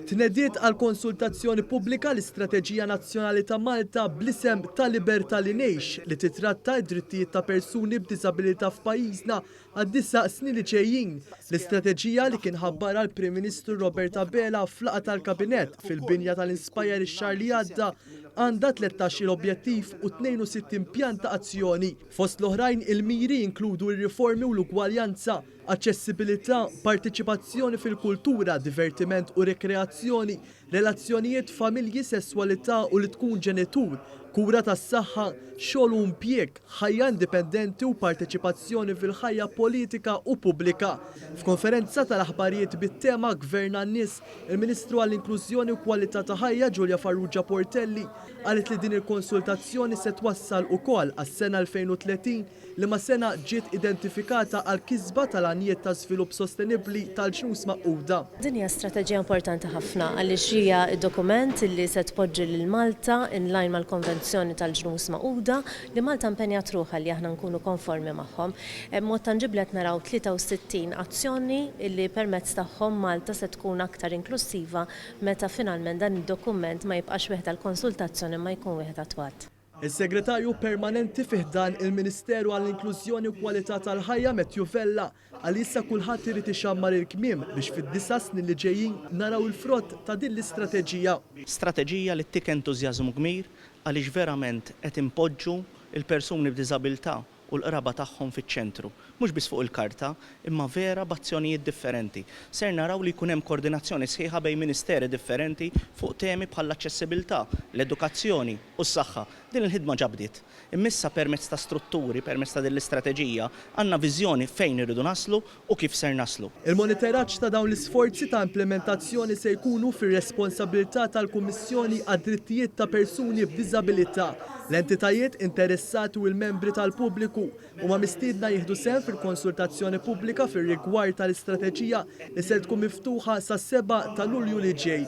Tnediet għal konsultazzjoni pubblika l-Istrateġija Nazzjonali ta' Malta bl-isem ta' Libertà li Ngħix li titratta d-drittijiet ta' persuni b'diżabilità f'pajjiżna għad-disa' snin li ġejjin. L-istrateġija li kien ħabbarha l-Prim Ministru Robert Abela f'laqgħa tal-Kabinett fil-binja tal-Inspire ix-xahar li għadda għandha 13-il objettiv u 62 pjan ta' azzjoni. Fost l-oħrajn il-miri jinkludu r-riformi u l-ugwaljanza, aċċessibilità, parteċipazzjoni fil-kultura, divertiment u rikreazzjoni, relazzjonijiet, familji, sesswalità u li tkun ġenitur, kura tas-saħħa, xogħol u impjieg, ħajja indipendenti u parteċipazzjoni fil-ħajja politika u pubblika. F'konferenza tal-aħbarijiet bit-tema Gvern għan-Nies, il-Ministru għall-Inklużjoni u Kwalità ta' Ħajja Julia Farrugia Portelli qalet li din il-konsultazzjoni se twassal ukoll għas-sena 2030 liema sena ġiet identifikata għall-kisba tal-Għanijiet ta' Żvilupp Sostenibbli tal-Ġnus Magħquda. Din hija strateġija importanti ħafna għaliex hija dokument li se tpoġġi lil Malta in line mal-Konvenzjoni tal-Ġnus Magħquda li Malta impenjat ruħha li aħna nkunu konformi magħhom. B'mod tanġibbli qed naraw 63 azzjoni li permezz tagħhom Malta se tkun aktar inklussiva meta finalment dan id-dokument ma jibqax wieħed għall-konsultazzjoni imma jkun wieħed attwat. Is-Segretarju Permanenti fi ħdan il-Ministeru għall-Inklużjoni u Kwalità tal-Ħajja Matthew Vella qal li issa kulħadd irid ixammar il-kmiem biex fid-disa' snin li ġejjin naraw il-frott ta' din l-istrateġija. Strateġija li ttik entużjażmu kbir għaliex verament qed inpoġġu l-persuni b'diżabilità u l-qraba tagħhom fiċ-ċentru. Mhux biss fuq il-karta, imma vera b'azzjonijiet differenti. Ser naraw li jkun hemm kordinazzjoni sħiħa bejn ministeri differenti fuq temi bħall-aċċessibilità, l-edukazzjoni u s-saħħa. Din il-ħidma ġa bdiet. Imma issa permezz ta' strutturi, permezz ta' din l-istrateġija, għandna viżjoni fejn irridu naslu u kif ser naslu. Il-monitoraġġ ta' dawn l-isforzi ta' implimentazzjoni se jkunu fir-responsabilità tal-Kummissjoni għad-Drittijiet ta' Persuni b'Diżabilità. L-entitajiet interessati u l-membri tal-pubbliku huma mistiedna jieħdu sehem fil-konsultazzjoni pubblika fir-rigward tal-istrateġija li ser tkun miftuħa sas-7 ta' Lulju li ġej.